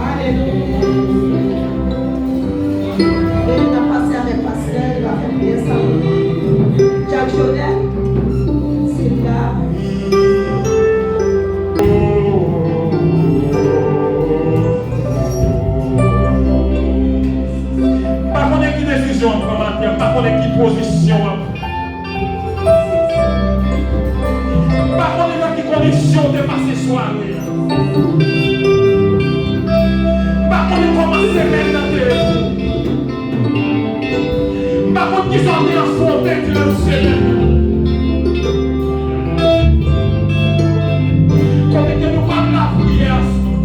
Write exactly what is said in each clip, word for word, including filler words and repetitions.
Alelouya. Depi n ap pase avèk pastè, li va fè priyè sa pou nou. Jack Jodel, Silda. M pa konnen ki desizyon w ap pran maten an, m pa konnen ki pozisyon w ap M pa konnen nan ki kondisyon w te pase sware a. M pa konnen kòman semèn nan te ye pou ou. M pa konn kisa w te afwonte diran semèn nan. Kote ke nou pa nan lapriyè ansanm.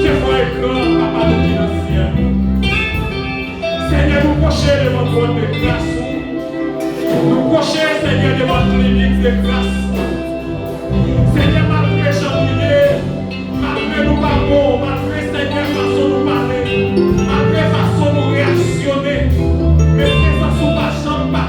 Jewova e gran, Papa nou ki nan syèl. Senyè, nou pwoche devan twòn de gras ou. Nou pwoche, Senyè, devan klinik de gras ou. Senyè, malgre jan nou ye, malgre nou pa bon, malgre, Senyè, fason nou pale, malgre fason nou reyaksyone, men prezans ou pa janm pa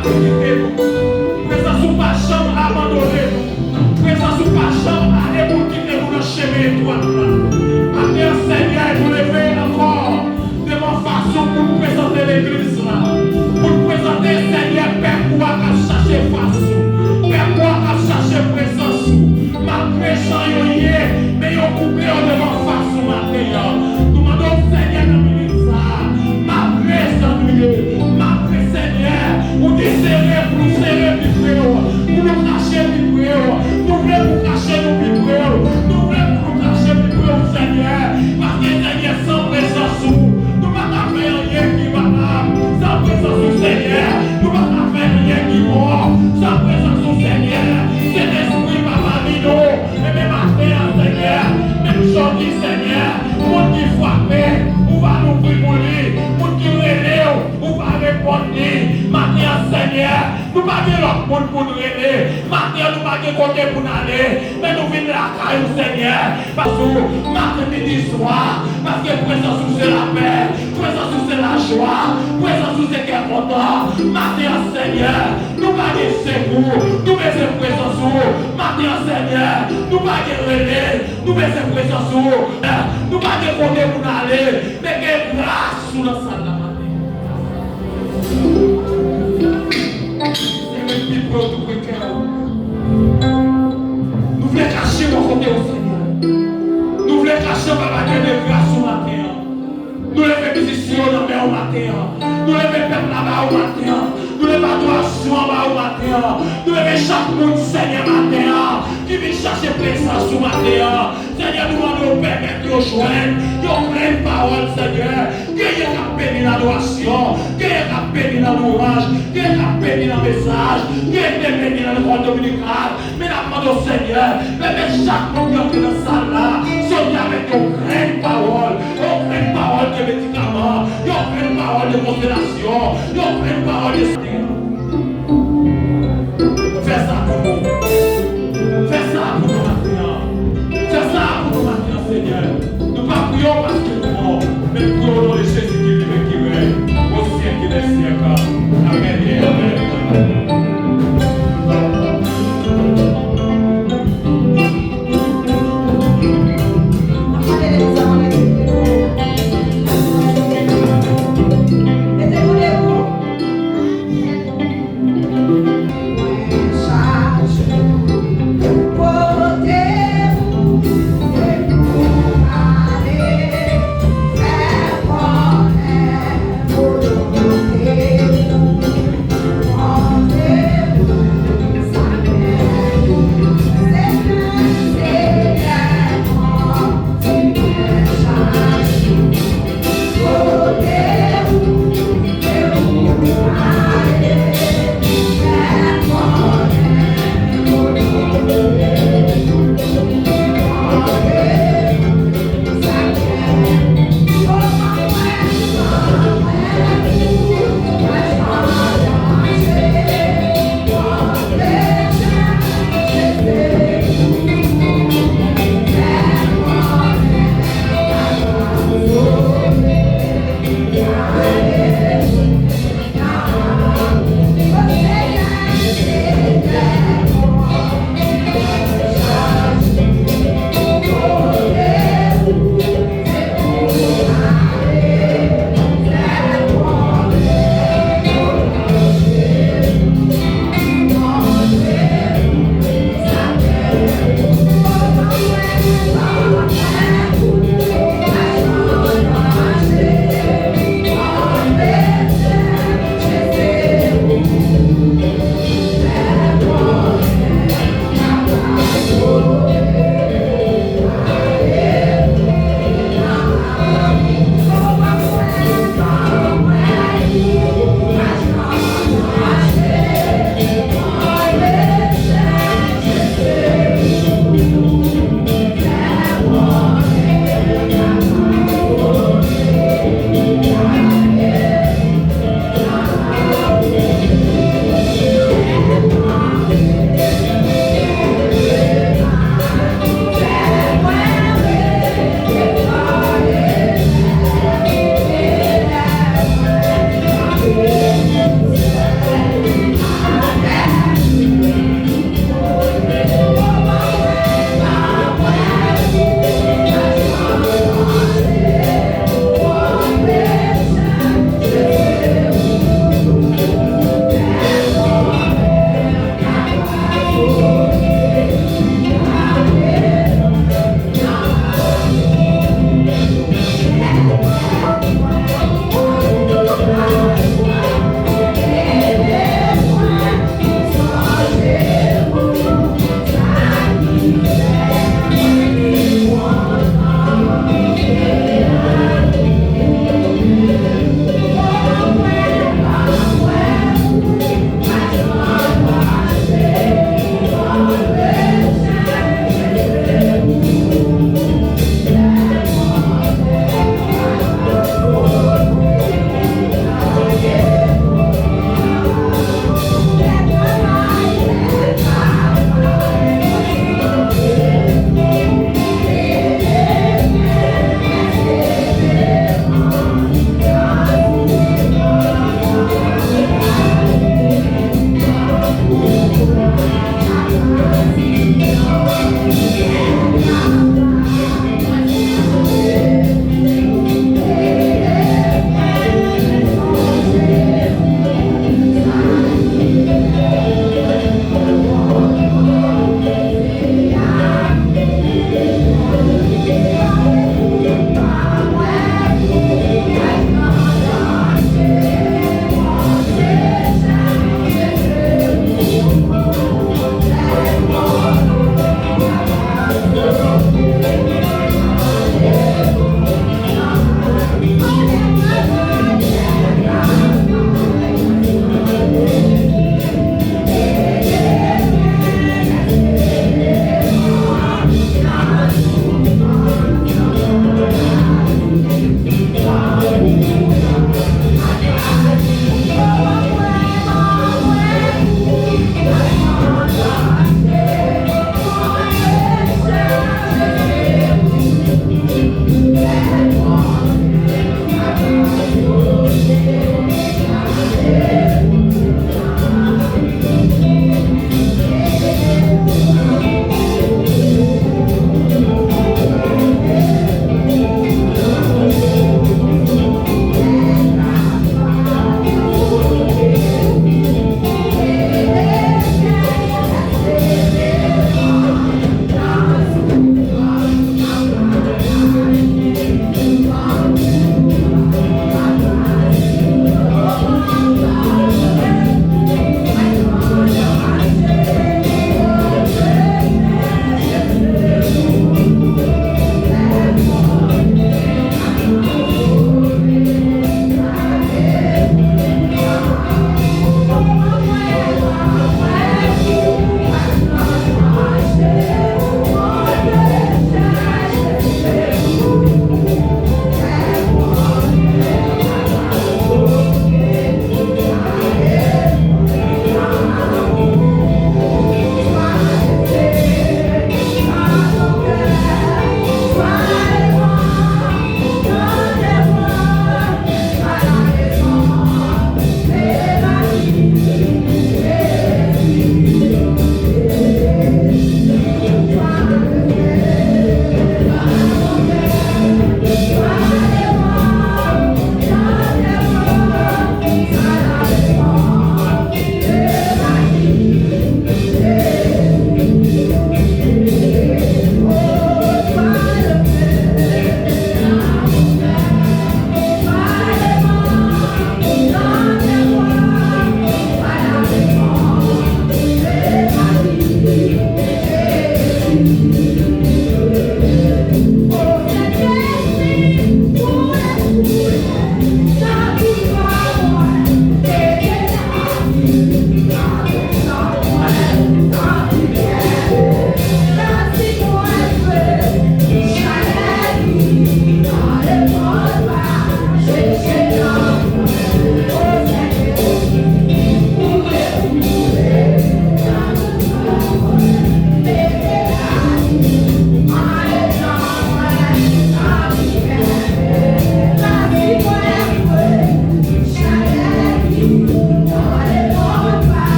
Gen lòt moun pou n rele. Maten an, nou pa gen kote pou n ale, men nou vin lakay ou, Senyè. Paske maten, midi, swa, paske prezans ou se lapè, prezans ou se lajwa, prezans ou se kè kontan. Maten an, Senyè, nou pa gen sekou, nou bezwen prezans ou. Maten an, Senyè, nou pa gen rele, nou bezwen prezans ou. Nou pa gen kote pou n ale, men gen gras ou nan sal la maten. Senyè, pi pre w, tou pre kè w. Nou vle kache bò kote w, Senyè. Nou vle kache anba bagay de gras ou maten an. Nou leve mizisyen yo nan men w maten an. Nou leve pèp la ba ou maten an. Nou leve adorasyon an ba ou maten an. Nou leve chak moun, Senyè, maten an, ki vin chache prezans ou maten an. Senyè, nou mande w pèmèt yo jwenn yon grenn pawòl, Senyè. Genyen k ap beni nan adorasyon, genyen k ap beni nan lwanj, genyen k ap beni nan mesaj, genyen k te beni nan lekòl dominikal. Men n ap mande w, Senyè, pèmèt chak moun ki antre nan sal la soti avèk yon grenn pawòl, yon grenn pawòl de medikaman, yon grenn pawòl de konsolasyon, yon grenn pawòl de Fè sa pou nou. Fè sa pou nou maten an. Fè sa pou nou maten an, Senyè. Nou pa priye w paske nou bon, men nou priye w o non de Jezi ki viv e ki rèy o syèk de syèk. Amèn e amèn. Mete nou debout.